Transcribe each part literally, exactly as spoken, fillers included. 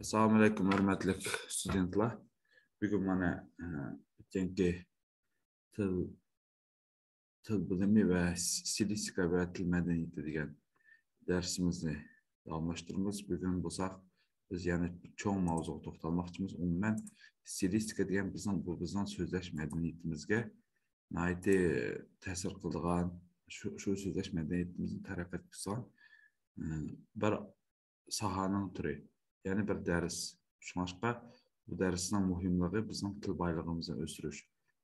ئەسسالامۇ ئەلەيكۇم، ھۆرمەتلىك ستۇدېنتلار. بۈگۈن مانا، ئە، ئۆتكەنكى تىل، تىل بىلىمى ۋە س-، ستىلىستىكا ۋە تىل مەدەنىيىتى دېگەن دەرسىمىزنى داۋاملاشتۇرىمىز. بۈگۈن بولساق، بىز يەنە چوڭ ماۋزۇغا توختالماقچىمىز. ئومۇمەن، ستىلىستىكا دېگەن بىزنىڭ، بۇ بىزنىڭ سۆزلەش مەدەنىيىتىمىزگە ناھايىتى تەسىر قىلىدىغان، شۇ، شۇ سۆزلەش مەدەنىيىتىمىزنى تەرەققىي قىلىدىغان، ئى، بىر ساھەنىڭ تۈرى، يەنى بىر دەرس. شۇڭلاشقا بۇ دەرسنىڭ مۇھىملىقى بىزنىڭ تىل بايلىقىمىزنى ئۆستۈرۈش.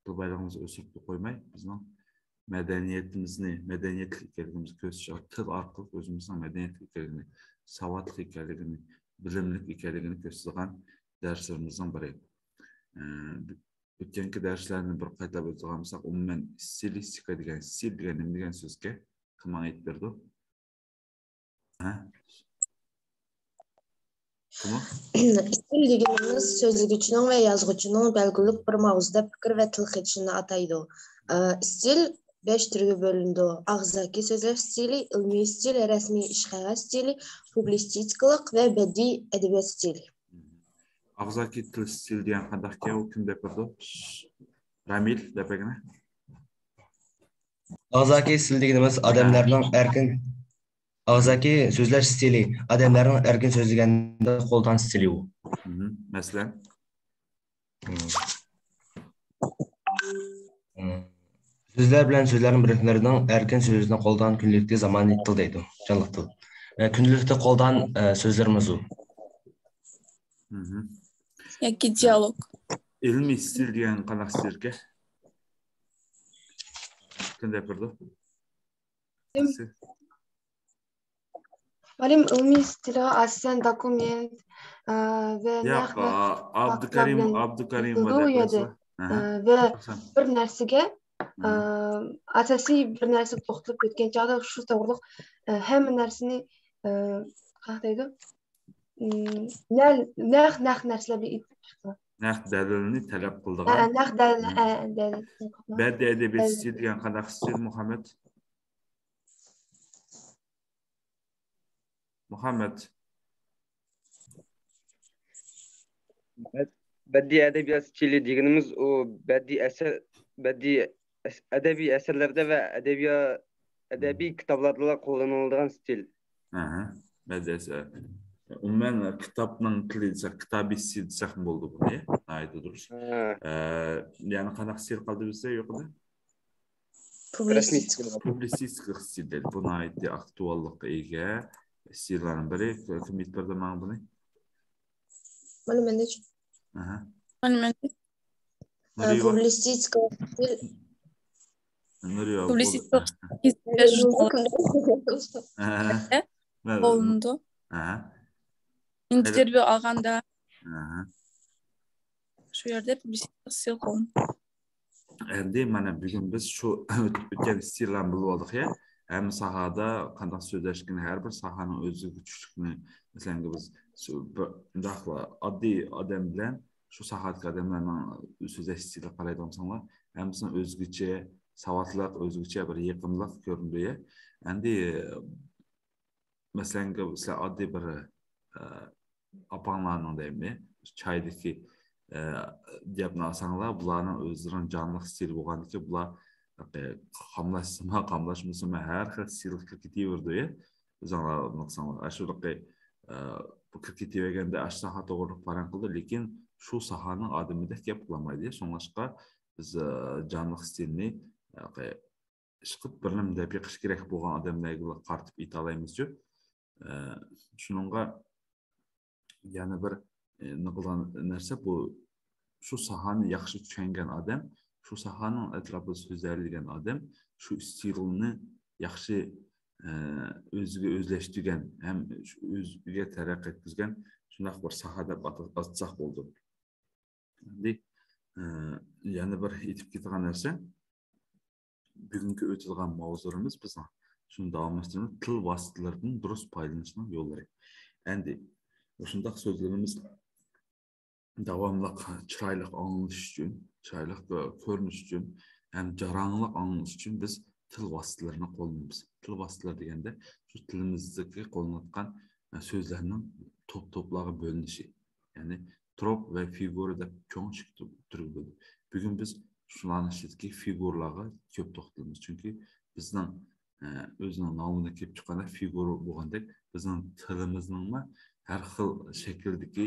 تىل بايلىقىمىزنى ئۆستۈرۈپلا قويماي، بىزنىڭ مەدەنىيىتىمىزنى، مەدەنىيەتلىك ئىكەنلىكىمىزنى كۆرسىتىش، تىل ئارقىلىق ئۆزىمىزنىڭ مەدەنىيەتلىك ئىكەنلىكىنى، ساۋاتلىق ئىكەنلىكىنى، بىلىملىك ئىكەنلىكىنى كۆرسىتىدىغان دەرسلىرىمىزنىڭ بىرى. ئە، ئۆتكەنكى دەرسلەرنى بىر قايتىلاپ ئۆتىدىغان بولساق، ئومۇمەن، ستىلىستىكا دېگەن، ستىل دېگەن نېمە دېگەن سۆزكەن؟ كىم ماڭا ئېيتىپ بېرىدۇ؟ ھە؟ كىم ئۇ؟ ئىستىل دېگىنىمىز سۆزلىگۈچىنىڭ ۋە يازغۇچىنىڭ بەلگىلىك بىر ماۋزۇدا پىكىر ۋە تىل قېتىشىنى ئاتايدۇ. ئە، ئىستىل بەش تۈرگە بۆلۈنىدۇ. ئاغزاكى سۆزلەش ئىستىلى، ئىلمىي ئىستىل، رەسمىي ئىشقەغەت ئىستىلى، پۇبلىستىكىلىق ۋە بەدىئىي ئەدەبىيات ئىستىلى. ئاغزاكى تىل ئىستىلى دېگەن قانداقكەن؟ ئۇ كىم دەپ بېرىدۇ؟ رامىل دەپ بەرگىنە. ئاغزاكى ئىستىل دېگىنىمىز ئادەملەرنىڭ ئەركىن، ئاغزاكى سۆزلەش ئىستىلى، ئادەملەرنىڭ ئەركىن سۆزلىگەندە قوللىنىدىغان ئىستىلى ئۇ. مم. مەسىلەن؟ مم. مم. سۆزلەر بىلەن سۆزلەرنىڭ بىرلىكلىرىنىڭ ئەركىن سۆزلىرىنى قوللىنىدىغان كۈندىلىكتىكى زامانىي تىل دەيدۇ، جانلىق تىل. ئە، كۈندىلىكتە قوللىنىدىغان، ئە، سۆزلىرىمىز ئۇ. مم. ياكى دىيالوگ. ئىلمىي ئىستىل دېگەن قانداق ئىستىلكەن؟ كىم دەپ بېرىدۇ؟ مۇئەللىم، ئىلمىي ئىستىلغا ئاساسەن دوكۇمېنت، ئە، ۋە ياق، نەق، ئە، ئابدۇكەرىم، ئابدۇكەرىم ۋە دەپ قويسا. ئە، ۋە بىر نەرسىگە، ئە، ئاساسىي بىر نەرسىگە توختىلىپ ئۆتكەن چاغدا شۇ توغرىلىق، ئە، ھەممە نەرسىنى، ئە، قانداق دەيدۇ؟ ئىم، نە-، نەق، نەق نەرسىلەر بىلەن ئېيتىپ چىقتى. نەق دەلىلنى تەلەپ قىلىدىغان. ئە، نەق دەلىل، ئە، دەلىل. بەدىئىي ئەدەبىيات ئىستىلى دېگەن قانداق ئىستىل، مۇھەممەد؟ مۇھەممەد. بەدىئىي ئەدەبىيات ئىستىلى دېگىنىمىز ئۇ بەدىئىي ئەسەر، بەدىئىي ئەس-، ئەدەبىي ئەسەرلەردە ۋە ئەدەبىيا-، ئەدەبىي كىتابلاردىلا قوللىنىلىدىغان ئىستىل. ئەھە. بەدىئىي ئەسەر. ئومۇمەن، كىتابنىڭ تىلى دېسەك، كىتابىي ئىستىل دېسەكمۇ بولىدۇ بۇنى. ناھايىتى دۇرۇس. ھە. ئە، يەنە قانداق ئىستىل قالدى بىزدە يۇقىرىدا؟ پۇبلىستىك. پۇبلىستىك ئىستىل دەيدۇ. بۇ ناھايىتى ئاكتۇئاللىققا ئىگە ئىستىللارنىڭ بىرى. كىم ئېيتىپ بەردى ماڭا بۇنى؟ مانا مەندە. ئەھە. مانا مەندە. نۇرىيەۋا. پۇبلىستىك ئىستىل. نۇرىيەۋا، پۇبلىستىك بۇ-، ئىستىل. ئەھە. قوللىنىدۇ. ئەھە. ئىنتېرۋيۇ ئالغاندا. ئەھە. شۇ يەردە پۇبلىستىك ئىستىل قوللىنىدۇ. ئەمدى مانا بۈگۈن بىز شۇ ئۆتكەن ئىستىللارنى بىلىپ ئالدۇق يا. ھەممە ساھەدە قانداق سۆزلەشكىنى، ھەر بىر ساھەنىڭ ئۆزىگە كۈچلۈكىنى، مەسىلەن، بىز شۇ بىر مۇنداقلا ئاددىي ئادەم بىلەن شۇ ساھەدىكى ئادەملەرنىڭ سۆزلەش ئىستىلىگە قارايدىغان بولساڭلار، ھەممىسىنىڭ ئۆزگىچە ساۋاتلىق، ئۆزگىچە بىر يېقىملىق كۆرۈنىدۇ يا. ئەمدى مەسىلەن، سىلەر ئاددىي بىر، ئە، ئاپاڭلارنىڭ دەيمەن، چايدىكى، ئە، گەپنى ئالساڭلار، بۇلارنىڭ ئۆزلىرىنىڭ جانلىق ئىستىلى بولغاندىكىن، بۇلار، ئە، قاملاشسىمۇ، قاملاشمىسىمۇ، ھەر خىل ئىستىلغا كىرىپ كېتىۋېرىدۇ، يا. ئۆزۈڭلار ئۇنىڭ، ئە، شۇ بىر، ئە، بۇ كىرىپ كېتىۋەرگەندە، ئاشۇ ساھە توغرىلىق پاراڭ قىلىدۇ، لېكىن شۇ ساھەنىڭ ئادىمىدەك گەپ قىلالمايدۇ، يا. شۇڭلاشقا بىز، ئە، جانلىق ئىستىلنى، ئە، ئىشقىلىپ بىر نېمە دەپ بېقىش كېرەك بولغان ئادەملەرگىلا قارىتىپ ئېيتالايمىزچۇ. ئە، شۇنىڭغا يەنە بىر، ئە، نېمە قىلغان نەرسە بۇ، شۇ ساھەنى ياخشى چۈشەنگەن ئادەم، شۇ ساھەنىڭ ئەتراپىدا سۆزلەيدىغان ئادەم، شۇ ئىستىلنى ياخشى، ئە، ئۆزىگە ئۆزلەشتۈرگەن ھەم شۇ ئۆزىگە تەرەققىي يەتكۈزگەن شۇنداق بىر ساھە دەپ ئاتا-، ئاتىساق بولىدۇ. ئەمدى، ئە، يەنە بىر ئېيتىپ كېتىدىغان نەرسە، بۈگۈنكى ئۆتىدىغان ماۋزۇلىرىمىز بىزنىڭ شۇنى داۋاملاشتۇرىمىز، تىل ۋاسىتىلىرىدىن دۇرۇس پايدىلىنىشنىڭ يوللىرى. ئەمدى مۇشۇنداق سۆزلىرىمىز داۋاملىق چىرايلىق ئاڭلىنىش ئۈچۈن، چىرايلىق كۆرۈنۈش ئۈچۈن ھەم جاراڭلىق ئاڭلىنىش ئۈچۈن بىز تىل ۋاسىتىلىرىنى قوللىنىمىز. تىل ۋاسىتىلىرى دېگەندە شۇ تىلىمىزدىكى قوللىنىلىدىغان، ئە، سۆزلەرنىڭ توپ-توپلارغا بۆلۈنۈشى. يەنى تروپ ۋە فىگۇرا دەپ چوڭ ئىككى تۈرگە بۆلىدۇ. بۈگۈن بىز شۇلارنىڭ ئىچىدىكى فىگۇرىلارغا كۆپ توختىلىمىز. چۈنكى بىزنىڭ، ئە، ئۆزىنىڭ نامىدىن كېلىپ چىققان فىگۇرا بولغاندەك، بىزنىڭ تىلىمىزنىڭمۇ ھەر خىل شەكىلدىكى،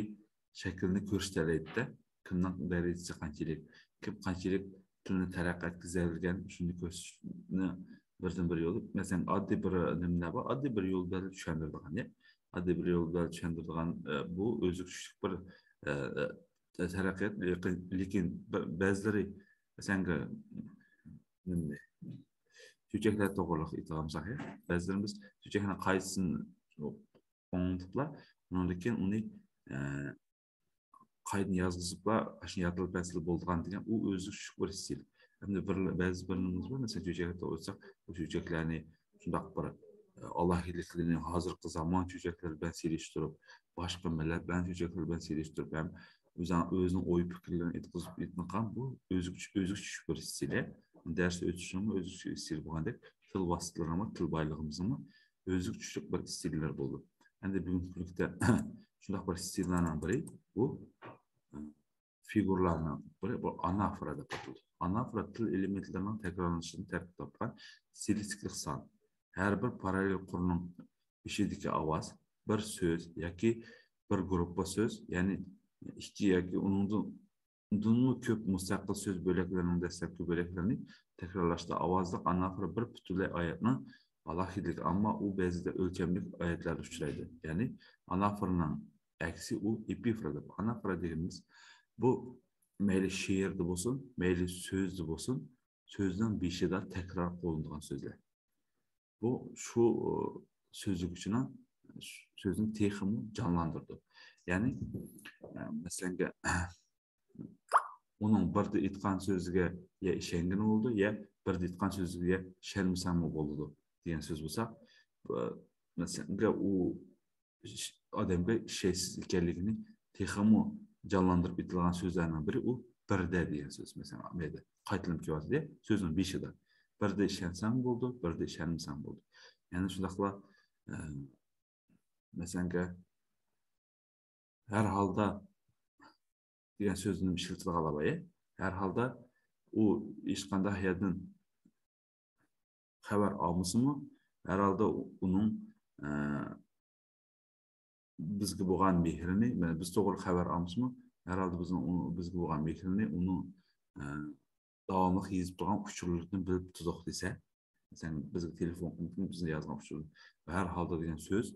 شەكىلنى كۆرسىتەلەيدۇ-دە. كىمنىڭ دەرىجىسى قانچىلىك، كىم قانچىلىك تىلنى تەرەققىي ئەتكۈزەلىگەن، شۇنى كۆرسىتىشنىڭ بىردىنبىر يولى. مەسىلەن، ئاددىي بىر نېمىلەر بار، ئاددىي بىر يول بىلەن چۈشەندۈرىدىغان، يا ئاددىي بىر يول بىلەن چۈشەندۈرىدىغان، ئە، بۇ ئۆزگىچىلىك بىر، ئە، ئە، تەرەققىيات، لېكىن، لېكىن بە-، بەزىلىرى، مەسىلەن، نېمىنى، چۆچەكلەر توغرىلىق ئېيتىۋالساق، يا، بەزىلىرىمىز چۆچەكنىڭ قايسىسىنى ئوڭلىتىپلا، ئۇنىڭدىن كېيىن ئۇنى، ئە، قايتىدىن يازغۇزۇپلا، ئاشۇنى يادلاپ بەرسىلا بولىدىغان دېگەن، ئۇ ئۆزى چۈشلۈك بىر ئىستىل. ھەمدە بىر، بەزى بىرلىرىمىز بار، مەسىلەن، چۆچەكلەردە ئولتۇرساق، بۇ چۆچەكلەرنى شۇنداق بىر، ئە، ئالاھىدىلىكلىرىنى ھازىرقى زامان چۆچەكلىرى بىلەن سېلىشتۇرۇپ، باشقا مىللەت بىلەن چۆچەكلىرى بىلەن سېلىشتۇرۇپ، ھەم ئۆزىنىڭ، ئۆزىنىڭ ئوي پىكىرلىرىنى ئېيتقۇزۇپ، ئېيتقان بۇ ئۆزىگە چۈ-، ئۆزىگە چۈشلۈك بىر ئىستىل. دەرس ئۆتۈشنىڭمۇ ئۆزىگە چۈشلۈك ئىستىلى بولغاندەك، تىل ۋاسىتىلىرىنىڭمۇ، تىل بايلىقىمىزنىڭمۇ ئۆزىگە چۈشلۈك بىر ئىستىللار بولىدۇ. ئەمدى بۈگۈنكى كۈنلۈكتە شۇنداق بىر ئىستىللارنىڭ بىرى بۇ، ئە، فىگۇرىلارنىڭ بىرى بۇ ئانافورا دەپ ئاتىلىدۇ. ئانافورا تىل ئېلېمېنتلىرىنىڭ تەكرارلىنىشىدىن تەركىب تاپقان ستىلىستىكىلىق سان. ھەر بىر پاراللېل قۇرنىڭ بېشىدىكى ئاۋاز بىر سۆز ياكى بىر گۇرۇپپا سۆز، يەنى ئىككى ياكى ئۇنىڭدىن، ئۇنىڭدىنمۇ كۆپ مۇستەقىل سۆز بۆلەكلىرىنىڭ دەسلەپكى بۆلەكلىرىنى تەكرارلاشتا ئاۋازلىق ئانافورا بىر پۈتۈنلەي ئايەتنىڭ ئالاھىدىلىكى، ئەمما ئۇ بەزىدە ئۆلچەملىك ئايەتلەردە ئۇچرايدۇ. يەنى ئانافورىنىڭ ئەكسى ئۇ ئېپىفورا دەپ. ئانافورا دېگىنىمىز بۇ مەيلى شېئىردا بولسۇن، مەيلى سۆزدە بولسۇن، سۆزنىڭ بېشىدا تەكرار قوللىنىدىغان سۆزلەر. بۇ شۇ، ئۇ، سۆزلىگۈچىنىڭ سۆزىنى تېخىمۇ جانلاندۇرىدۇ. يەنى، ئە، مەسىلەنگە، ئۇنىڭ بىردە ئېيتقان سۆزىگە يا ئىشەنگىنى بولىدۇ، يا بىردە ئېيتقان سۆزىگە يا ئىشەنمىسەڭمۇ بولىدۇ دېگەن سۆز بولسا، ئە، مەسىلەنگە ئۇ ئادەمگە ئىشەنچسىز ئىكەنلىكىنى تېخىمۇ جانلاندۇرۇپ ئېيتىلغان سۆزلەرنىڭ بىرى ئۇ بىردە دېگەن سۆز. مەسىلەن، مەيدە قايتىلىنىپ كېلىۋاتىدۇ، سۆزنىڭ بېشىدا. بىردە ئىشەنسەڭ بولىدۇ، بىردە ئىشەنمىسەڭ بولىدۇ. يەنە شۇنداقلا، ئە، مەسىلەنگە، ھەر ھالدا دېگەن سۆزنى ئىشلىتىدىغانلار بار، يە. ھەر ھالدا ئۇ ھېچقانداق يەردىن خەۋەر ئالمىسىمۇ، ھەر ھالدا ئۇنىڭ، ئە، بىزگە بولغان مېھرىنى، مەن، بىز توغرا خەۋەر ئالمىسىمۇ، ھەر ھالدا بىزنىڭ ئۇ-، بىزگە بولغان مېھرىنى، ئۇنىڭ، ئە، داۋاملىق يېزىپ تۇرغان ئۇچۇرلىرىدىن بىلىپ تۇردۇق دېسە، مەسىلەن، بىزگە تېلېفون قىلىپ، بىزنى يازغان ئۇچۇر، ھەر ھالدا دېگەن سۆز،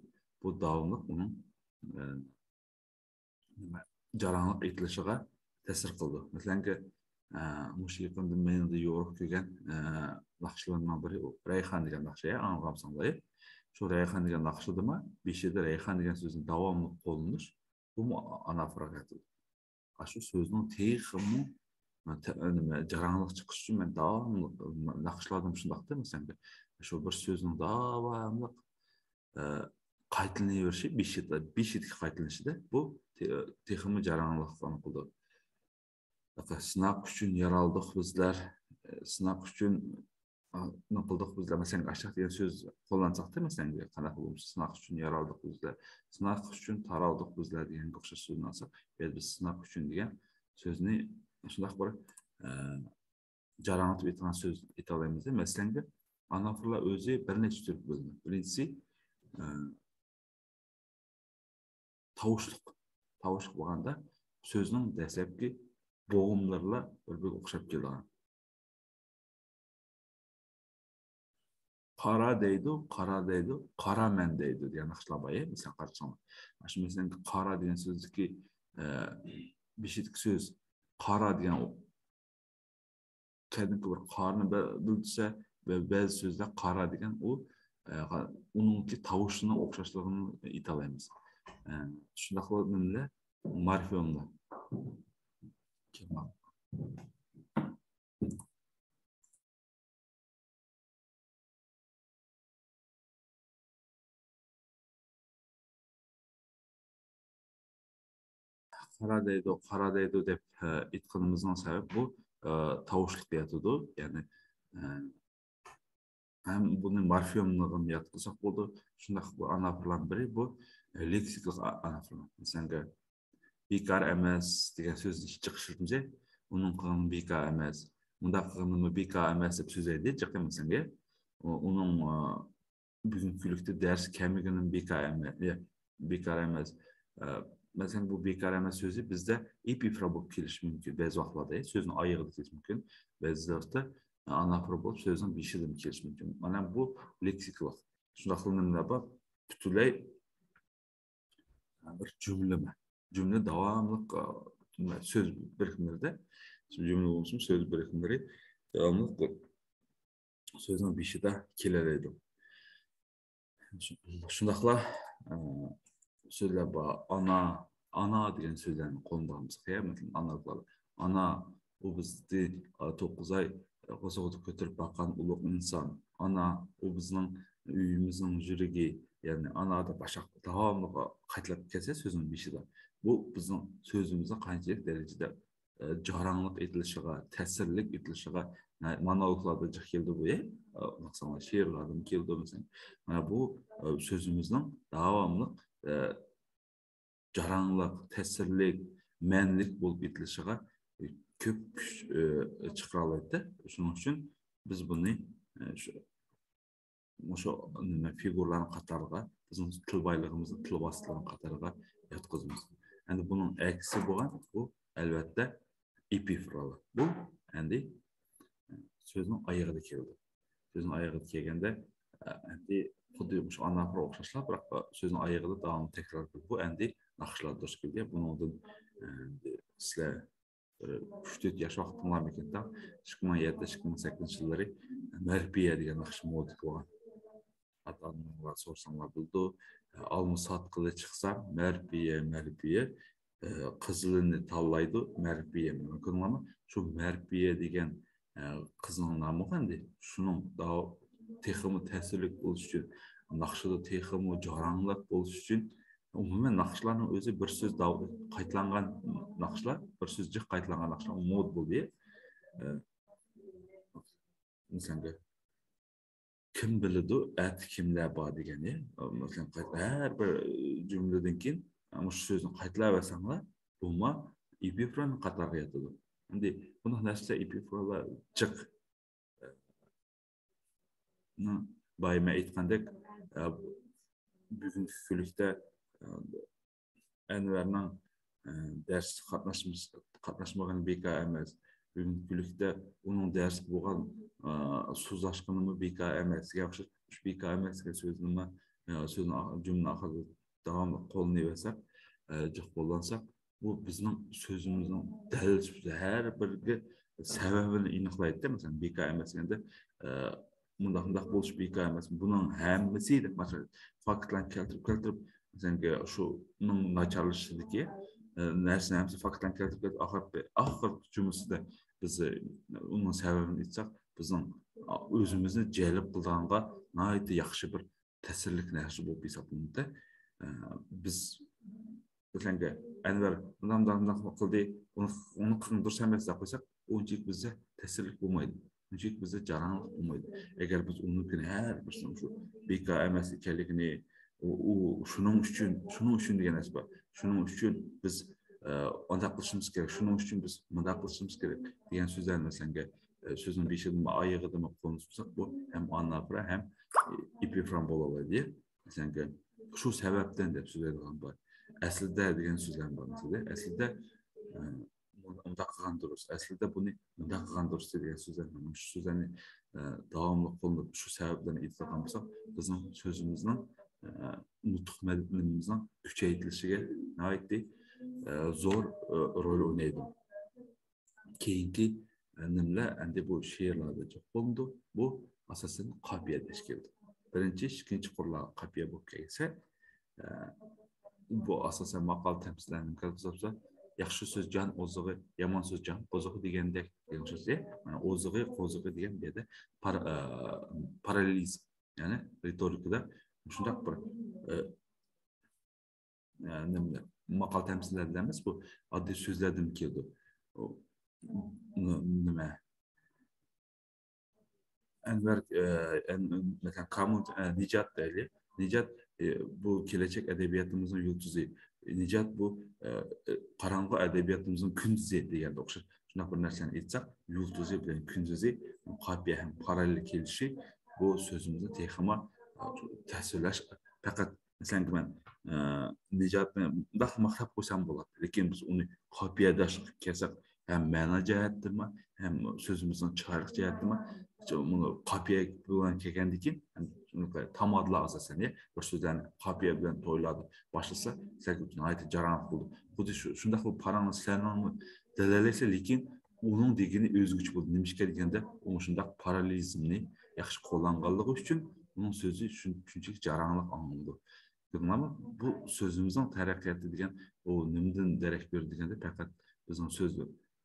بۇ داۋاملىق ئۇنىڭ، ئە، نېمە، جاراڭلىق ئېيتىلىشىغا تەسىر قىلىدۇ. مەسىلەنكى، ئە، مۇشۇ يېقىندا مېنىڭدا يورۇق كۆرگەن، ئە، ناخشىلارنىڭ بىرى ئۇ رەيھان دېگەن ناخشا، ئاڭلىغانمىساڭلار. شۇ رەيھان دېگەن ناخشىدىمۇ بېشىدا رەيھان دېگەن سۆزنى داۋاملىق قوللىنىش، بۇمۇ ئانافورا ئاتىلىدۇ. ئاشۇ سۆزنىڭ تېخىمۇ، تە-، نېمە، جاراڭلىق چىقىش ئۈچۈن مەن داۋاملىق ناخشىلاردا مۇشۇنداقتا، مەسىلەن، شۇ بىر سۆزنىڭ داۋاملىق، ئە، قايتىلىنىۋېرىشى، بېشىدا، بېشىدىكى قايتىلىنىشىدا بۇ تې-، تېخىمۇ جاراڭلىقنى قىلىدۇ. سىناق ئۈچۈن يارالدۇق بىزلەر، سىناق ئۈچۈن، ئا، نېمە قىلدۇق بىزلەر؟ مەسىلەن، ئاشۇنداق دېگەن سۆز قوللانساقتا، مەسىلەن، قانداق بولمىسا، سىناق ئۈچۈن يارالدۇق بىزلەر، سىناق ئۈچۈن تارالدۇق بىزلەر دېگەنگە ئوخشاش سۆزنى ئالساق، بۇ يەردە بىز سىناق ئۈچۈن دېگەن سۆزنى شۇنداق بىر، ئە، جاراڭلىتىپ ئېيتىلغان سۆز ئېيتالايمىز. مەسىلەنگە، ئانافورلار ئۆزى بىر نەچچە تۈرگە بۆلۈنىدۇ. بىرىنچىسى، ئە، تاۋۇشلۇق. تاۋۇشلۇق بولغاندا سۆزنىڭ دەسلەپكى بوغۇملىرىلا بىر-بىرىگە ئوخشاپ كېلىدىغان. قارا دەيدۇ، قارا دەيدۇ، قارا مەن دەيدۇ دېگەن ناخشىلار بار، مەسىلەن، قارىساڭلار. ئاشۇ مەسىلەن، قارا دېگەن سۆزدىكى، ئە، بېشىدىكى سۆز قارا دېگەن كەدىمكى بىر قارنى بە-، بىلدۈرسە، بە-، بەزى سۆزلەر قارا دېگەن ئۇ، ئە، ئۇنىڭكى تاۋۇشىنىڭ ئوخشاشلىقىنى ئېيتالايمىز. ئە، شۇنداقلا نېمىلەر؟ مورفېملار. قارا دەيدۇ، قارا دەيدۇ دەپ، ئېيتقىنىمىزنىڭ سەۋەبى بۇ، تاۋۇشلۇق ياتىدۇ. يەنى، ھەم بۇنى مورفېملىقىنى ياتقۇزساق بولىدۇ. شۇنداق بۇ ئانافورلارنىڭ بىرى بۇ، لېكسىكىلىق ئا-، ئانافورلار. مەسىلەن، بىكار ئەمەس دېگەن سۆزنى جىق ئىشلىتىمىز. ئۇنىڭ قىلغىنى بىكار ئەمەس. مۇنداق قىلغىنىمۇ بىكار ئەمەس دەپ سۆزلەيدۇ، جىق ئەمەسەنگە. ئۇنىڭ، ئە، بۈگۈنكى كۈنلۈكتە دەرس كەلمىگىنىمۇ بىكار ئەمەس. يا، بىكار ئەمەس. ئە، مەسىلەن، بۇ بىكار ئەمەس سۆزى بىزدە ئېپىفرا بولۇپ كېلىشى مۇمكىن. بەزى ۋاقىتلاردا، ئە، سۆزنىڭ ئايىغىدا كېلىشى مۇمكىن. بەزى ۋاقىتتا ئانافرا بولۇپ سۆزنىڭ بېشىدىمۇ كېلىشى مۇمكىن. مانا بۇ لېكسىكىلىق. شۇنداقلا نېمىلەر بار؟ پۈتۈنلەي بىر جۈملىمۇ؟ جۈملە داۋاملىق، ئە، سۆز بىرىكمىلىرىدە، جۈملە بولمىسىمۇ سۆز بىرىكمىلىرى داۋاملىق سۆزنىڭ بېشىدا كېلەلەيدۇ. شۇنداقلا، ئە، سۆزلەر بار. ئانا، ئانا دېگەن سۆزلەرنى قوللىنىدىغان بولساق، يا، مەسىلەن، ئانا، ئانا، ئۇ بىزنى، ئە، توققۇز ئاي قورسىقىدا كۆتۈرۈپ باققان ئۇلۇغ ئىنسان. ئانا، ئۇ بىزنىڭ ئۆيىمىزنىڭ يۈرىكى. يەنى ئانا دەپ باشلاپ داۋاملىق قايتىلاپ كەلسە سۆزنىڭ بېشىدا، بۇ بىزنىڭ سۆزىمىزنىڭ قانچىلىك دەرىجىدە، ئە، جاراڭلىق ئېيتىلىشىغا، تەسىرلىك ئېيتىلىشىغا، مانا، مونولوگلاردا جىق كېلىدۇ بۇ، ئە، ئۇقساڭلار، شېئىرلاردىمۇ كېلىدۇ مەسىلەن. مانا بۇ، ئە، سۆزىمىزنىڭ داۋاملىق، ئە، جاراڭلىق، تەسىرلىك، مەنىلىك بولۇپ ئېيتىلىشىغا كۆپ كۈچ، ئە، چىقىرالايدۇ. شۇنىڭ ئۈچۈن بىز بۇنى، ئە، شۇ، مۇشۇ نېمە، فىگۇرىلارنىڭ قاتارىغا، بىزنىڭ تىل بايلىقىمىزنىڭ تىل ۋاسىتىلىرىنىڭ قاتارىغا ياتقۇزىمىز. ئەمدى بۇنىڭ ئەكسى بولغان بۇ، ئەلۋەتتە، ئېپىفرالار. بۇ ئەمدى سۆزنىڭ ئايىغىدا كېلىدۇ. سۆزنىڭ ئايىغىدا كەلگەندە، ئەمدى خۇددى مۇشۇ ئانافرا ئوخشاشلا، بىراق سۆزنىڭ ئايىغىدا داۋاملىق تەكرار قىلىدۇ. بۇ ئەمدى ناخشىلار دۇچ كېلىدۇ. بۇنىڭدىن، ئەمدى سىلەر بىر ئۈچ تۆت ياش ۋاقتىڭلارمىكىن، ئىككى مىڭ يەتتە، ئىككى مىڭ سەككىزىنچى يىللىرى مەرپىيە دېگەن ناخشا مودىدا بولغان. ئاتا-ئانىڭلار سورىساڭلار بىلىدۇ. ئالما ساتقىلى چىقسام، مەرپىيە، مەرپىيە، ئە، قىزىلىنى تاللايدۇ، مەرپىيە. مۇمكىن بولما، شۇ مەرپىيە دېگەن، ئە، قىزنىڭ نامى ئەمدى. شۇنىڭ داۋ-، تېخىمۇ تەسىرلىك بولۇش ئۈچۈن، ناخشىدا تېخىمۇ جاراڭلىق بولۇش ئۈچۈن، ئومۇمەن ناخشىلارنىڭ ئۆزى بىر سۆز داۋ-، قايتىلانغان ناخشىلار، بىر سۆز جىق قايتىلانغان ناخشىلار مودا بولدى. ئە، مەسىلەن، كىم بىلىدۇ، ئەتە كىملەر بار دېگەن، يا؟ مەسىلەن، قايت-، ھەر بىر جۈملىدىن كېيىن مۇشۇ سۆزنى قايتىلاۋەرسەڭلار، بۇمۇ ئېپىفرانىڭ قاتارىغا ياتىدۇ. ئەمدى بۇنداق نەرسىلەر، ئېپىفرانلار جىق. بايا مەن ئېيتقاندەك، ئە، بۈگۈنكى كۈنلۈكتە، ئە، ئەنۋەرنىڭ، ئە، دەرسكە قاتناشمىس-، قاتناشمىغىنى بىكار ئەمەس. بۈگۈنكى كۈنلۈكتە ئۇنىڭ دەرسكە بولغان، ئە، سۇسلاشقىنىمۇ بىكار ئەمەس. گەپ شۇ، شۇ بىكار ئەمەس دېگەن سۆزنىمۇ، ئە، سۆزنىڭ ئا-، جۈملىنىڭ ئاخىرىدا داۋاملىق قوللىنىۋەرسەك، ئە، جىق قوللانساق، بۇ بىزنىڭ سۆزىمىزنىڭ دەل سۆزى ھەر بىرىگە سەۋەبىنى ئېنىقلايدۇ. مەسىلەن، بىكار ئەمەس دېگەندە، ئە، مۇنداق، مۇنداق بولۇش بىكار ئەمەس. بۇنىڭ ھەممىسى دەپ، مەسىلەن، فاكتلارنى كەلتۈرۈپ، كەلتۈرۈپ، مەسىلەن، شۇنىڭ ناچارلىشىشىدىكى، ئە، نەرسىنى ھەممىسى فاكتلارنى كەلتۈرۈپ، كەلتۈرۈپ، ئاخىرقى، ئاخىرقى جۈملىسىدە بىز، ئە، ئۇنىڭ سەۋەبىنى ئېيتساق، بىزنىڭ، ئا، ئۆزىمىزنى جەلپ قىلىدىغانغا ناھايىتى ياخشى بىر تەسىرلىك نەرسە بولۇپ ھېسابلىنىدۇ. ئە، بىز، مەسىلەن، ئەنۋەر مۇنداق، مۇنداق، مۇنداق قىلدى، ئۇنى، ئۇنى قىلغىنى دۇرۇس ئەمەس دەپ قويساق، ئۇنچىلىك بىزدە تەسىرلىك بولمايدۇ. ئۇنچىلىك بىزدە جاراڭلىق بولمايدۇ. ئەگەر بىز ئۇنىڭكىنى ھەر بىر شۇ بىكار ئەمەس ئىكەنلىكىنى، ئۇ، ئۇ شۇنىڭ ئۈچۈن، شۇنىڭ ئۈچۈن دېگەن نەرسە بار. شۇنىڭ ئۈچۈن بىز، ئە، ئانداق قىلىشىمىز كېرەك، شۇنىڭ ئۈچۈن بىز مۇنداق قىلىشىمىز كېرەك دېگەن سۆزلەرنى، مەسىلەن، ئە، سۆزنىڭ بېشىدىمۇ، ئايىغىدىمۇ قوللىنىپ تۇرساق، بۇ ھەم ئانافرا، ھەم ئېپىفرا بولالايدۇ. مەسىلەن، شۇ سەۋەبتىن دەپ سۆزلەيدىغان بار. ئەسلىدە دېگەن سۆزلەر بار. مەسىلەن، ئەسلىدە، ئە، ئۇنداق قىلغان دۇرۇس. ئەسلىدە بۇنى مۇنداق قىلغان دۇرۇس دېگەن سۆزلەر، مانا شۇ سۆزلەرنى، ئە، داۋاملىق قوللىنىپ، شۇ سەۋەبلەرنى ئېيتىدىغان بولساق، بىزنىڭ سۆزىمىزنىڭ، ئە، نۇتۇق مەدەنىيىتىمىزنىڭ كۈچەيتىلىشىگە ناھايىتى، ئە، زور، ئە، رول ئوينايدۇ. كېيىنكى، ئە، نېمىلەر ئەمدى بۇ شېئىرلاردا جىق بولمىدۇ. بۇ ئاساسەن قاپىيە تەشكىل قىلىدۇ. بىرىنچى، ئىككىنچى قۇرلار قاپىيە بولۇپ كەلسە، ئە، بۇ ئاساسەن ماقال تەمسىللەرنى كىرگۈزۈپ، ياخشى سۆز جان ئوزۇقى، يامان سۆز جان قوزۇقى دېگەندەك، دېگەن سۆز، مانا، ئوزۇقى، قوزۇقى دېگەن بۇ يەردە پار-، ئە، پاراللېلىزم، يەنى رېتورىكىدا مۇشۇنداق بىر، ئە، ئە، نېمىلەر، ماقال تەمسىللەردىن ئەمەس، بۇ ئاددىي سۆزلەردىن كېلىدۇ. ئۇ، ن-، نېمە؟ ئەنۋەر، ئە، ئەن-، مەسىلەن، كامىل، ئە، نىجات دەيلى. نىجات ئى، بۇ كېلەچەك ئەدەبىياتىمىزنىڭ يۇلتۇزى. نىجات بۇ، ئى، ئى، قاراڭغۇ ئەدەبىياتىمىزنىڭ كۈندۈزى دېگەندە ئوخشاش. شۇنداق بىر نەرسىنى ئېيتساق، يۇلتۇزى بىلەن كۈندۈزى، قاپىيە ھەم پاراللېل كېلىشى بۇ سۆزىمىزنى تېخىمۇ، ئى، تەسۋىرلەش. پەقەت، مەسىلەن، مەن، ئى، نىجاتنى مۇنداق ماختاپ قويسام بولاتتى، لېكىن بىز ئۇنى قاپىيەداش قىلىپ كەلسەك، ھەم مەنا جەھەتتىنمۇ، ھەم سۆزىمىزنىڭ چىرايلىق جەھەتتىنمۇ، بۇنى قاپىيە بىلەن كەلگەندىن كېيىن، ھەم تامادىلار ئاساسەن، يە، بىر سۆزلەرنى قاپىيە بىلەن تويلاردا باشلىسا، سىلەرگە ناھايىتى جاراڭلىق بولىدۇ. خۇددى شۇ، شۇنداق بىر پاراڭنى سىلەرنىڭمۇ دەلىلەيسىلەر، لېكىن ئۇنىڭ دېگىنى ئۆزگىچە بولىدۇ. نېمىشقا دېگەندە، ئۇ شۇنداق پاراللېلىزمنى ياخشى قوللانغانلىقى ئۈچۈن ئۇنىڭ سۆزى شۇن-، شۇنچىلىك جاراڭلىق ئاڭلىنىدۇ. بىلدىڭلارمۇ؟ بۇ سۆزىمىزنىڭ تەرەققىياتى دېگەن ئۇ نېمىدىن دېرەك بېرىدۇ دېگەندە، پەقەت بىزنىڭ سۆز،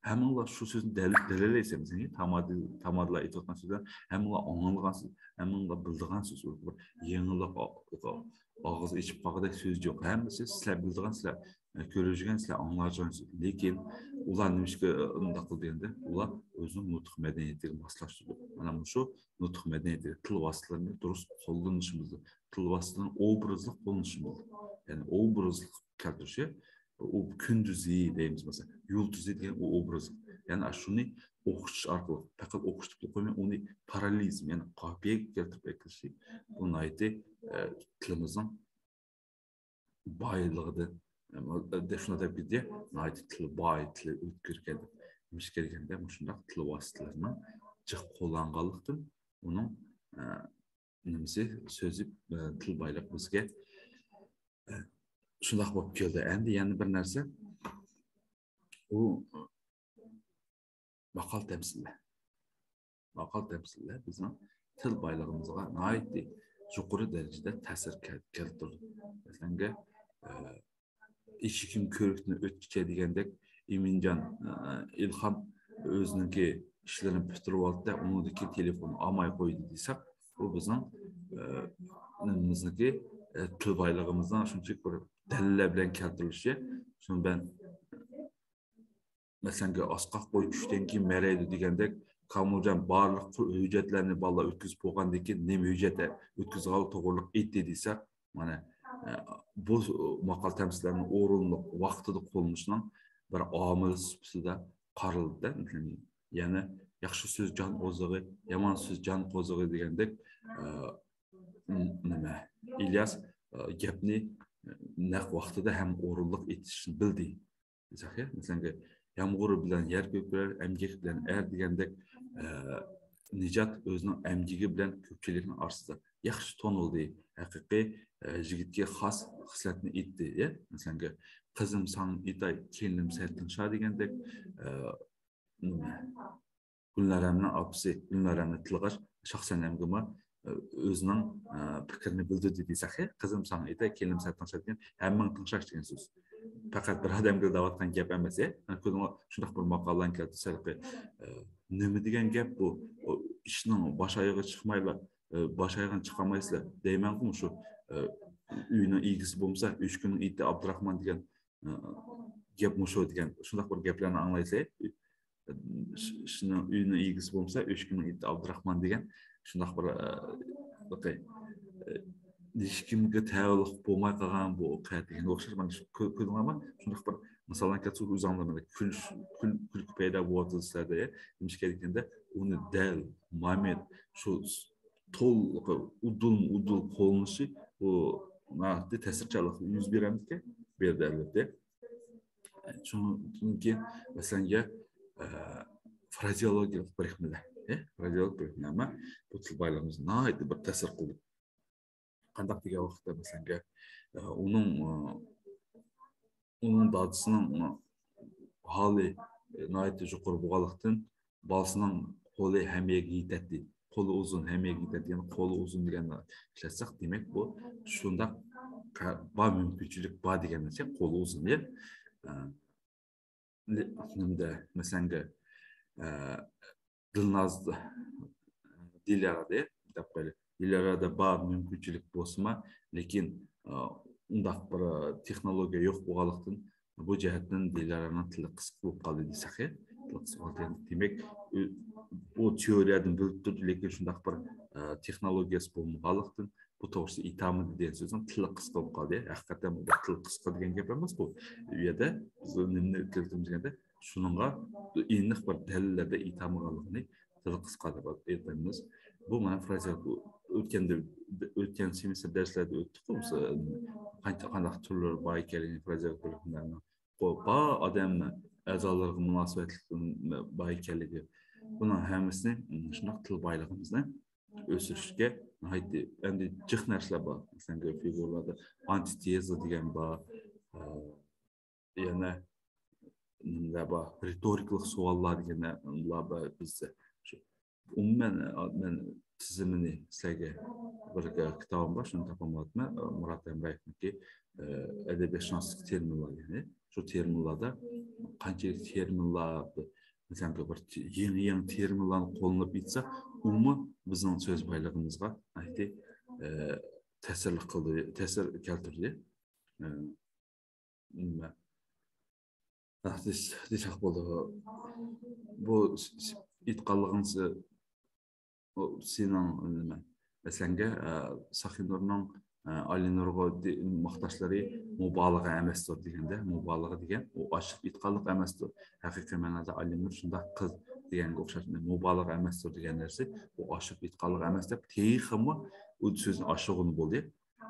ھەممىڭلار شۇ سۆزنى دەل-، دەلىللەيسەن، بىزنىڭ تامادىل-، تامادىلار ئېيتىۋاتقان سۆزلەر، ھەممىڭلار ئاڭلىغان سۆز، ھەممىڭلار بىلىدىغان سۆز، بىر يېڭىلىق، ئا-، ئاغزى ئېچىپ قالغۇدەك سۆز يوق. ھەممىسى سىلەر بىلىدىغان، سىلەر، ئە، كۆرۈشكەن، سىلەر ئاڭلايدىغان سۆز. لېكىن ئۇلار نېمىشقا، ئە، ئۇنداق قىلدى دېگەندە، ئۇلار ئۆزىنىڭ نۇتۇق مەدەنىيىتىگە ماسلاشتۇردى. مانا مۇشۇ نۇتۇق مەدەنىيىتى، تىل ۋاسىتىلىرىنى دۇرۇس قوللىنىشىمىزدا، تىل ۋاسىتىلىرىنى ئوبرازلىق قوللىنىشىمىزدا، يەنى ئوبرازلىق كەلتۈرۈشى، ئۇ كۈندۈزى دەيمىز، مەسىلەن، يۇلتۇزى دېگەن ئۇ ئوبرازلىق. يەنى شۇنى ئوخشىتىش ئارقىلىق، پەقەت ئوخشىتىپلا قويماي، ئۇنى پاراللېلىزم، يەنى قاپىيەگە كەلتۈرۈپ ئەكىرىشى، بۇ ناھايىتى، ئە، تىلىمىزنىڭ بايلىقىدا، ئە، شۇنداق دەپ كېتىدۇ، ناھايىتى تىلى باي، تىلى ئۆتكۈر ئىكەن دەپ. نېمىشقا دېگەندە، مۇشۇنداق تىل ۋاسىتىلىرىنىڭ جىق قوللانغانلىقتىن، ئۇنىڭ، ئە، نېمىسى، سۆزى، ئە، تىل بايلىقى بىزگە، ئە، شۇنداق بولۇپ كەلدى. ئەمدى يەنە بىر نەرسە، ئۇ، ئە، ماقال تەمسىللەر. ماقال تەمسىللەر بىزنىڭ تىل بايلىقىمىزغا ناھايىتى يۇقىرى دەرىجىدە تەسىر كەل-، كەلتۈردى. مەسىلەنگە، ئە، ئېشىكىم كۆرۈكتىن ئۆتكۈچە دېگەندەك، ئىمىنجان، ئە، ئىلھام ئۆزىنىڭكى ئىشلىرىنى پۈتتۈرۈۋالدى، ئۇنىڭدىن كېيىن تېلېفون ئالماي قويدى دېسەك، بۇ بىزنىڭ، ئە، نېمىمىزنىڭكى، ئە، تىل بايلىقىمىزنىڭ شۇنچىلىك بىر دەلىللەر بىلەن كەلتۈرۈلۈشى. شۇنى مەن، مەسىلەنگە، ئاسقاق قوي چۈشتىن كېيىن مەرەيدۇ دېگەندەك، كامىلجان بارلىق ھۆججەتلەرنى بالىلار ئۆتكۈزۈپ بولغاندىن كېيىن، نېمە ھۆججەت ئۆتكۈزۈۋال توغرىلىق ئېيتتى دېسە، مانا، ئە، بۇ ماقال تەمسىللەرنىڭ ئورۇنلۇق ۋاقتىدا قوللىنىشنىڭ بىر ئامىلى سۈپىتىدە قارىلىدۇ. يەنى ياخشى سۆز جان ئوزۇقى، يامان سۆز جان قوزۇقى دېگەندەك، ئە، نېمە، ئىلياس، ئە، گەپنى نەق ۋاقتىدا ھەم ئورۇنلۇق ئېيتىشنى بىلدى. دېسەك، يا، مەسىلەن، يامغۇر بىلەن يەر كۆكىرەر، ئەمگەك بىلەن ئەر دېگەندەك، ئە، نىجات ئۆزىنىڭ ئەمگىكى بىلەن كۆپچىلىكنىڭ ئارىسىدا ياخشى تونۇلدى. ھەقىقىي، ئە، يىگىتكە خاس خىسلەتنى ئېيتتى، يا. مەسىلەن، قىزىم ساڭا ئېيتاي، كېلىنىم سەن تىڭشا دېگەندەك، ئە، نېمە؟ گۈلنارەمنىڭ ئاپىسى گۈلنارەمنى تىللىغاچ، شاخسەنەمگىمۇ، ئە، ئۆزىنىڭ، ئە، پىكرىنى بىلدۈردى دېسەك، قىزىم ساڭا ئېيتاي، كېلىنىم سەن تىڭشا دېگەن، ھەممىڭ تىڭشاش دېگەن سۆز. پەقەت بىر ئادەمگە دەۋاتقان گەپ ئەمەس، ھە؟ مانا كۆرۈڭلار، شۇنداق بىر ماقالىلەرنى كەلتۈرسە، ھېلىقى، ئە، نېمە دېگەن گەپ بۇ؟ ئۇ ئىشنىڭ باش ئايىغى چىقمايلا، ئە، باش ئايىغىنى چىقارمايسىلەر دەيمەنغۇ، مۇشۇ، ئە، ئۆينىڭ ئىگىسى بولمىسا، ئۆچكىنىڭ ئېتى ئابدۇراخمان دېگەن، ئە، گەپ مۇشۇ دېگەن، شۇنداق بىر گەپلەرنى ئاڭلايسىلەر. ئىش-، ئىشنىڭ، ئۆينىڭ ئىگىسى بولمىسا، ئۆچكىنىڭ ئېتى ئابدۇراخمان دېگەن، شۇنداق بىر، ئە، بىر، ئە، ھېچكىمگە تەۋە بولماي قالغان بۇ قەدىگە ئوخشاش. مانا شۇ كۆ-، كۆردۈڭلارمۇ؟ شۇنداق بىر مىساللارنى كەلتۈرسەم، ئۆزۈڭلار بىلەن كۈلۈش-، كۈل-، كۈلكە پەيدا بولۇۋاتىدۇ سىلەردە، يا. نېمىشقا دېگەندە، ئۇنى دەل، مامەت، شۇ تول-، ئۇدۇلمۇ ئۇدۇل قوللىنىشى، بۇ ناھايىتى تەسىرچانلىق يۈز بېرەمدىكەن، بۇ يەردە، ئەلۋەتتە. شۇنىڭدىن كېيىن، مەسىلەن، يە، ئە، فرازېئولوگىيەلىك بىرىكمىلەر، ئە، فرازېئولوگىيەلىك بىرىكمىلەر بۇ تىل بايلىقىمىزغا ناھايىتى بىر تەسىر قىلدى. قانداق دېگەن ۋاقىتتا، مەسىلەن، ئە، ئۇنىڭ، ئە، ئۇنىڭ دادىسىنىڭ، ئە، ھالى، ئە، ناھايىتى يۇقىرى بولغانلىقتىن، بالىسىنىڭ قولى ھەممە يەرگە يېتەتتى. قولى ئۇزۇن، ھەممە يەرگە يېتەتتى. يەنى قولى ئۇزۇن دېگەننى ئىشلەتسەك، دېمەك، بۇ شۇنداق قا-، بار مۇمكىنچىلىك بار دېگەن نەرسە، قولى ئۇزۇن، يە. ئە، نېمىدە، مەسىلەنگە، ئە، دىلناز، دىليارا دەپ قويايلى. دىليارادا بار مۇمكىنچىلىك بولسىمۇ، لېكىن، ئە، ئۇنداق بىر تېخنولوگىيە يوق بولغانلىقتىن، بۇ جەھەتتىن دىليارانىڭ تىلى قىسقا بولۇپ قالدى دېسەك، تىلى قىسقا بولۇپ قالدى. دېمەك، ئۆ-، بۇ تېئورىيەدىن بىلىپ تۇرىدۇ، لېكىن شۇنداق بىر، ئە، تېخنولوگىيەسى بولمىغانلىقتىن، بۇ توغرىسىدا ئېيتالمىدى دېگەن سۆزنىڭ تىلى قىسقا بولۇپ قالدى. ھەقىقەتەن بۇ بىر تىلى قىسقا دېگەن گەپ ئەمەس بۇ. ئۇ يەردە بىز نېمىنى ئۆتكۈزدۇق دېگەندە، شۇنىڭغا ئېنىق بىر دەلىللەردە ئېيتالمىغانلىقىنى تىلى قىسقا دەپ ئېيتىمىز. بۇ مانا فرايزېر ئۆتكەندە، ئۆتكەن سېمىستىر دەرسلەردە ئۆتتۇق. قانچە، قانداق تۈرلىرى بار ئىكەنلىكىنى، فرايزېر بىلىملەرنىڭ بار ئادەم ئەزالىرىغا مۇناسىۋەتلىك بار ئىكەنلىكى، بۇنىڭ ھەممىسىنى شۇنداق تىل بايلىقىمىزنى ئۆستۈرۈشكە ناھايىتى ئەمدى جىق نەرسىلەر بار. مەسىلەن، فىگۇرىلاردا ئانتىتېزا دېگەن بار، ئە، يەنە نېمىلەر بار، رېتورىكىلىق سوئاللار دېگەنلەر بار بىزدە. شۇ ئومۇمەن، ئە، مەن تىزىمىنى سىلەرگە بىر كىتابىم بار، شۇنى تاپالمايۋاتىمەن. ئە، مۇرات ھەمرايېۋنىڭكى، ئە، ئەدەبىياتشۇناسلىق تېرمىنلار، يەنى شۇ تېرمىنلاردا قانچىلىك تېرمىنلار، مەسىلەن، بىر يېڭى، يېڭى تېرمىنلارنى قوللىنىپ ئېيتسا، ئۇمۇ بىزنىڭ سۆز بايلىقىمىزغا ناھايىتى، ئە، تەسىرلىك قىلدى، تەسىر كەلتۈردى. ئە، نېمە؟ ئە، دېس-، دېسەك بولىدۇ. بۇ س-، س-، ئېيتقانلىقىڭىز، ئۇ سېنىڭ نېمە؟ مەسىلەنگە، ئە، ساخىنۇرنىڭ، ئە، ئالىنۇرغا دې-، ماختاشلىرى مۇبالىغە ئەمەستۇر دېگەندە، مۇبالىغە دېگەن ئۇ ئاشۇرۇپ ئېيتقانلىق ئەمەستۇر. ھەقىقىي مەنىدە ئالىنۇر شۇنداق قىز دېگەنگە ئوخشاش. مۇبالىغە ئەمەستۇر دېگەن نەرسە، ئۇ ئاشۇرۇپ ئېيتقانلىق ئەمەس دەپ، تېخىمۇ ئۇ سۆزنى ئاشۇرغىلى بولدى.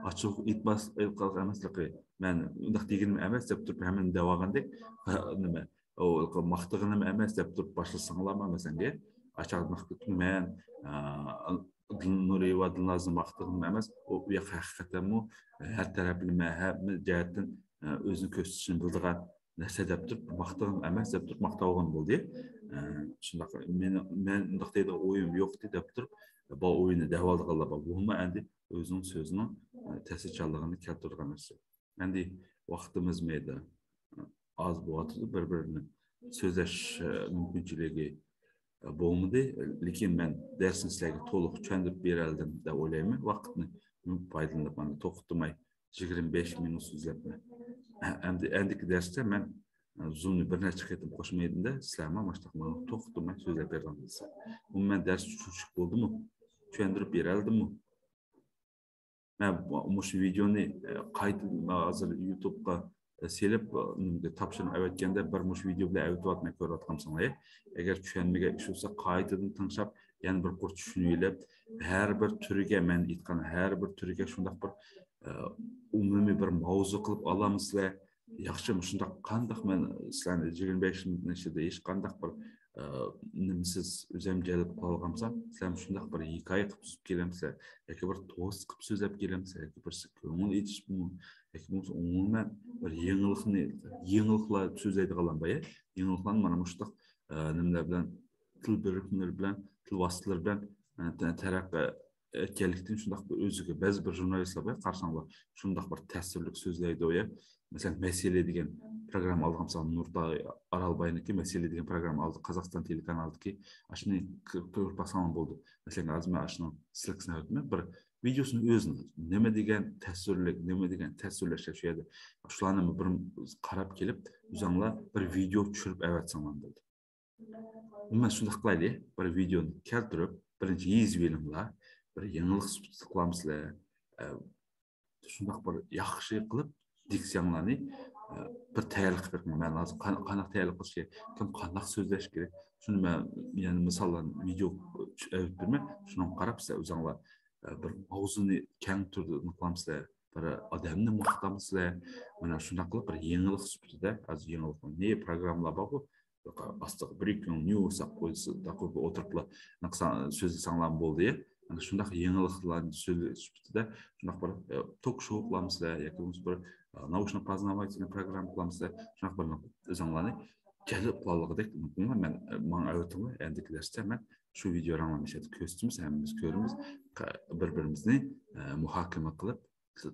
ئاچچىق ئېيتماس، ئېيتقانلىق ئەمەسلىكى. مەن ئۇنداق دېگىنىم ئەمەس دەپ تۇرۇپ، ھەممىنى دەۋالغاندەك، نېمە، ئۇ ماختىغىنىم ئەمەس دەپ تۇرۇپ باشلىساڭلارمۇ، مەسىلەن، ئاچاق ماختىدىم مەن، ئا، دىلنۇرىيېۋا دىلنازنى ماختىغىنىم ئەمەس. ئۇ، ئۇ ياق ھەقىقەتەنمۇ ھەر تەرەپلىمە، ھەممە جەھەتتىن، ئا، ئۆزىنى كۆرسىتىشنى بىلىدىغان نەرسە دەپ تۇرۇپ، ماختىغىنىم ئەمەس دەپ تۇرۇپ ماختاۋالغان بولدى. ئا، شۇنداق، مېنىڭ، مەن ئۇنداق دەيدىغان ئويۇم يوق ئىدى دەپ تۇرۇپ، بۇ ئوينى دەۋالىدىغانلار بار. بۇمۇ ئەمدى ئۆزىنىڭ سۆزىنىڭ، ئا، تەسىرچانلىقىنى كەلتۈرىدىغان نەرسە. ئەمدى ۋاقتىمىز مەيدە ئاز بولۇۋاتىدۇ، بىر-بىرىنى سۆزلەش، ئە، مۇمكىنچىلىكى، ئە، بولمىدى. لېكىن مەن دەرسنى سىلەرگە تولۇق چۈشەندۈرۈپ بېرەلىدىم دەپ ئويلايمەن. ۋاقىتنى پايدىلىنىپ، مانا توختىماي يىگىرمە بەش مىنۇت سۆزلەپمەن. ئە، ئەمدى، ئەندىكى دەرستە مەن، ئە، زۇمنى بىر نەچچە قېتىم قوشمايدىن-دە، سىلەر مانا مۇشۇنداق مانا توختىماي سۆزلەپ بېرىڭ دېسە. ئۇمۇ مەن دەرس چۈشۈنۈشلۈك بولدىمۇ؟ چۈشەندۈرۈپ بېرەلىدىممۇ؟ مەن مۇشۇ ۋىدېئونى، ئە، قايتا، ھازىر يۇتۇبقا، ئە، سېلىپ، ئە، نېمىگە تاپشۇرۇق ئەۋەتكەندە بىر مۇشۇ ۋىدېئو بىلەن ئەۋېتىۋاتىمەن، كۆرۈۋاتقانسىڭلار. ئەگەر چۈشەنمىگەن ئىش بولسا، قايتىدىن تىڭشاپ، يەنە بىر قۇر چۈشىنىۋېلىپ، ھەر بىر تۈرىگە، مەن ئېيتقان ھەر بىر تۈرىگە شۇنداق بىر، ئە، ئومۇمىي بىر ماۋزۇ قىلىپ ئالامسىلەر؟ ياخشى، مۇشۇنداق قانداق مەن سىلەرنى يىگىرمە بەش مىنۇتنىڭ ئىچىدە ھېچقانداق بىر، ئە، نېمىسىز ئۆزۈم جەلپ قىلالىغانسام، سىلەر مۇشۇنداق بىر ھېكايە قىلىپ تۈزۈپ كېلەمسىلەر ياكى بىر توست قىلىپ سۆزلەپ كېلەمسىلەر ياكى بىرسى كۆڭۈل ئېچىشمۇ ياكى بولمىسا ئومۇمەن بىر يېڭىلىقنى، يېڭىلىقلار سۆزلەيدىغانلار بار يا، يېڭىلىقلارنى مانا مۇشۇنداق، ئە، نېمىلەر بىلەن، تىل بىرىكمىلىرى بىلەن، تىل ۋاسىتىلىرى بىلەن، ئە، تە-، تەرەققىي ئەتكەنلىكتىن شۇنداق بىر ئۆزىگە بەزى بىر ژۇرنالىستلار بار، قارىساڭلار شۇنداق بىر تەسىرلىك سۆزلەيدۇ يا. مەسىلەن، مەسىلە دېگەن پروگرامما ئالغان، مىسال، نۇرتاي ئارالباينىڭكى مەسىلە دېگەن پروگرامما ئالدى، قازاقىستان تېلېكانالىدىكى، ئاشۇنى كۆ-، كۆرۈپ باقساڭلار بولىدۇ. مەسىلەن، ھازىر مەن ئاشۇنىڭ سىلىكىسىنى ئەۋەتمەن، بىر ۋىدېئوسىنى ئۆزىنى نېمە دېگەن تەسىرلىك، نېمە دېگەن تەسىرلەش شۇ يەردە. شۇلارنى بىر قاراپ كېلىپ، ئۆزۈڭلار بىر ۋىدېئو چۈشۈرۈپ ئەۋەتسەڭلار بولدى. ئۇمۇ شۇنداق قىلايلى، بىر ۋىدېونى كەلتۈرۈپ، بىرىنچى يېزىۋېلىڭلار، بىر يېڭىلىق سۈپىتىدە قىلامسىلەر، ئە، شۇنداق بىر ياخشى قىلىپ دىكسىيەڭلارنى، ئە، بىر تەييارلىق قىلىپ بېرىڭلار. مەن ھازىر قان-، قانداق تەييارلىق قىلىش كېرەك، كىم قانداق سۆزلەش كېرەك، شۇنى مەن يەنە مىساللارنى ۋىدېو ئەۋەتىپ بېرىمەن، شۇنىڭغا قاراپ سىلەر ئۆزۈڭلار، ئە، بىر ماۋزۇنى كەڭ تۈردە قىلامسىلەر، بىر ئادەمنى ماختامسىلەر، مانا شۇنداق قىلىپ بىر يېڭىلىق سۈپىتىدە، ھازىر يېڭىلىق نى پروگراممىلار بارغۇ، ئاستىغا برېيكىڭ نيۇس دەپ قويسا، دەپ قويۇپ ئولتۇرۇپلا سۆزلىسەڭلار بولدى. ئەنە شۇنداق يېڭىلىقلارنى سۆزلەش سۈپىتىدە شۇنداق بىر، ئە، توك شوۋ قىلامسىلەر ياكى بولمىسا بىر، ئە، ناۋۇشنا پازناۋايتىلنى پروگرامما قىلامسىلەر، شۇنداق بىر ئۆزۈڭلارنى جەلپ قىلالىغۇدەك مەن، ئە، ماڭا ئەۋەتىڭلار. ئەندىكى دەرستە مەن شۇ ۋىدېو رەڭلەرنى مۇشۇ يەردە كۆرسىتىمىز، ھەممىمىز كۆرىمىز، بىر-بىرىمىزنى، ئە، مۇھاكىمە قىلىپ،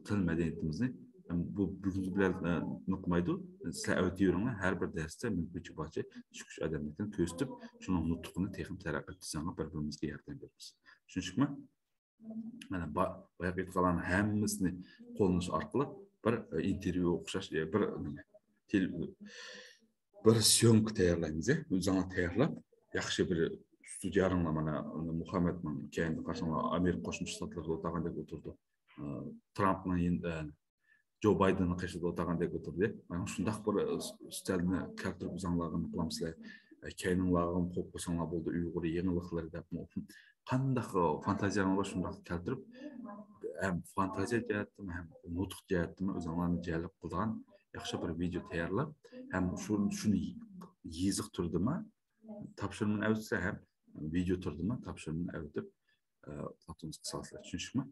تىل مەدەنىيىتىمىزنى، ئەم، بۇ بۈگۈنكى بىلەن، ئە، نۇقمايدۇ. سىلەر ئەۋەتىۋېرىڭلار، ھەر بىر دەرستە مۇمكىنچە بارچە ئىككى-ئۈچ ئادەملىكنى كۆرسىتىپ، شۇنىڭ نۇتقىنى تېخىمۇ تەرەققىي قىلساڭلار، بىر-بىرىمىزگە ياردەم بېرىمىز. چۈشىنىشلىكمۇ؟ مانا، با-، باياقى ئېيتقانلارنىڭ ھەممىسىنى قوللىنىش ئارقىلىق بىر، ئە، ئىنتېرۋيۇ ئوخشاش، ئە، بىر نېمە، تېل-، بىر سيومكا تەييارلايمىز، ئە، ئۆزۈڭلار تەييارلاپ، ياخشى بىر ستۇدىيەڭلار، مانا، مۇھەممەدنىڭ كەينىدە قارىساڭلار، ئامېرىكا قوشما شتاتلىرىدا ئولتۇرغاندەك ئولتۇرىدۇ. ترامپنىڭ يېن- ئە، جو بايدېننىڭ قېشىدا ئولتۇرغاندەك ئولتۇردى. مانا شۇنداق بىر ئۈستەلنى كەلتۈرۈپ ئۆزۈڭلارغا نېمە قىلامسىلەر؟ كەينىڭلارغىمۇ قويۇپ قويساڭلار بولدى، ئۇيغۇر يېڭىلىقلىرى دەپمۇ. قانداق فانتازىيەڭلار بار، شۇنداق كەلتۈرۈپ، ھەم فانتازىيە جەھەتتىمۇ، ھەم نۇتۇق جەھەتتىمۇ ئۆزۈڭلارنى جەلپ قىلىدىغان ياخشى بىر ۋىدېو تەييارلاپ، ھەم شۇ، شۇنى يېزىق تۈردىمۇ تاپشۇرمىنى ئەۋەتسە، ھەم ۋىدېو تۈردىمۇ تاپشۇرمىنى ئەۋەتىپ، ئە، پلاتفورمىسىغا سالسىلەر. چۈشىنىشلىكمۇ؟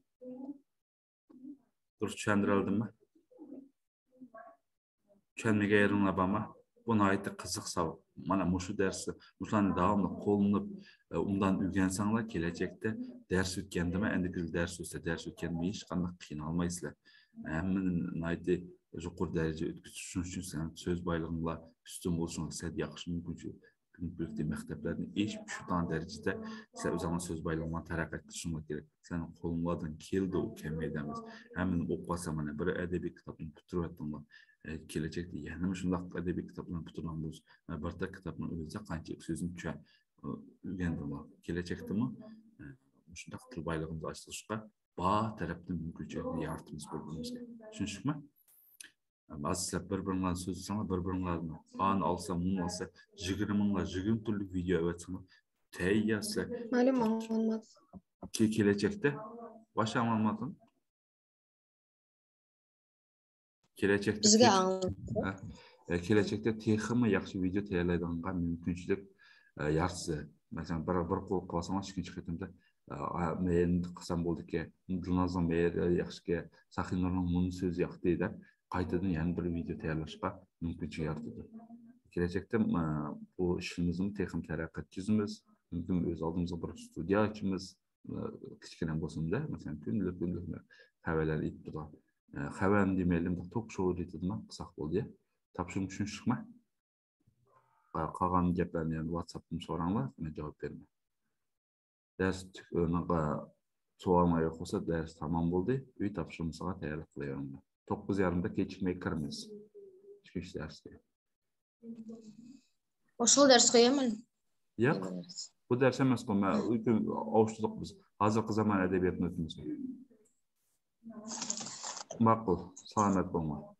دۇرۇس چۈشەندۈرەلدىممۇ؟ چۈشەنمىگەن يېرىڭلار بارمۇ؟ بۇ ناھايىتى قىزىق ساۋاق. مانا مۇشۇ دەرسنى، مۇشۇلارنى داۋاملىق قوللىنىپ، ئە، ئوبدان ئۆگەنسەڭلار، كېلەچەكتە دەرس ئۆتكەندىمۇ، ئەندىكىن دەرس ئۆتسە، دەرس ئۆتكەندىمۇ ھېچقانداق قىينالمايسىلەر. ھەممىنى ناھايىتى يۇقىرى دەرىجە ئۆتكۈزۈش ئۈچۈن، سىلەرنىڭ سۆز بايلىقىڭلار ئۈستۈن بولۇشىڭلار سەل ياخشى مۇمكىنچىلىك. كۈنكۈنلۈكتە مەكتەپلەردىن ئېشىپ چۈشىدىغان دەرىجىدە سىلەر ئۆزۈڭلار سۆز بايلىقىڭلارنى تەرەققىي قىلىشىڭلار كېرەك. سىلەرنىڭ قولۇڭلاردىن كېلىدۇ، ئۇ كەلمەيدۇ ئەمەس. ھەممىنى ئوقۇپ قالسا، مانا بىر ئەدەبىي كىتابنى پۈتتۈرۈۋەتتىڭلار. ئە، كېلەچەكتە يەنىمۇ شۇنداق ئەدەبىي كىتابلارنى پۈتتۈرىدىغان بولسا، مانا بىر تال كىتابنىڭ ئۆزىدە قانچە سۆزنى چۈشەن-، ئۆگەندىڭلار. كېلەچەكتىمۇ، ئە، مۇشۇنداق تىل بايلىقىمىزنى ئاشۇرۇشقا بار تەرەپتىن مۇمكىنچىلىكنى يارىتىمىز بىر-بىرىمىزگە. چۈشىنىشلىكمۇ؟ ھازىر سىلەر بىر-بىرىڭلار سۆزلىسەڭلار، بىر-بىرىڭلارنى ئانى ئالسا، مۇنى ئالسا، يىگىرمە مىڭلار، يىگىرمە تۈرلۈك ۋىدېئو ئەۋەتسەڭلار، تەييار سىلەر. مەلۇم مەلۇمات. كېلەچەكتە باشقا مەلۇماتىڭ؟ كېلەچەكتە بىزگە تېخ-، ئاڭلىتىڭ. ھە، ئە، كېلەچەكتە تېخىمۇ ياخشى ۋىدېئو تەييارلايدىغانغا مۇمكىنچىلىك، ئە، يارىتسا. مەسىلەن، بىر، بىر قول قىلساڭلار، ئىككىنچى قېتىمدا، ئە، مەيەرنى قىلسام بولىدىكەن، دىلنازنىڭ مەيەر ياخشىكەن، ساخىنۇرنىڭ مۇنۇ سۆزى ياقتى دەپ، قايتىدىن يەنە بىر ۋىدېئو تەييارلاشقا مۇمكىنچىلىك يارىتىدۇ. كېلەچەكتە، ئە، بۇ ئىشىمىزنى تېخىمۇ تەرەققىي ئەتكۈزىمىز. مۇمكىن ئۆز ئالدىمىزغا بىر ستۇدىيە ئاچىمىز. كىچىككىنە بولسۇن-دە، مەسىلەن، كۈندىلىك، كۈندىلىك خەۋەرلەرنى ئېيتىپ تۇرىدىغان. ئە، خەۋەرنى دېمەيلى، توك شو رېتىدىما قىلساق بولدى. تاپشۇرما چۈشىنىشلىكمۇ؟ قا-، قالغان گەپلەرنى يەنە ۋاتساپتىن سوراڭلار، مەن جاۋاب بېرىمەن. دەرس تۈك-، ئۆنىڭ، ئە، سوئالىڭلار يوق بولسا، دەرس تامام بولدى. ئۆي تاپشۇرمىسىغا تەييارلىق قىلىۋېرىڭلار. توققۇز يېرىمدا كېچىكمەي كىرىمىز. چۈشۈش دەرسكە. ئاشۇ دەرس قويىمەن. ياق، بۇ دەرس ئەمەسقۇ، مەن ئاۋۇشتۇردۇق بىز. ھازىرقى زامان ئەدەبىياتىنى ئۆتىمىز. ماقۇل، سالامەت بولۇڭلار.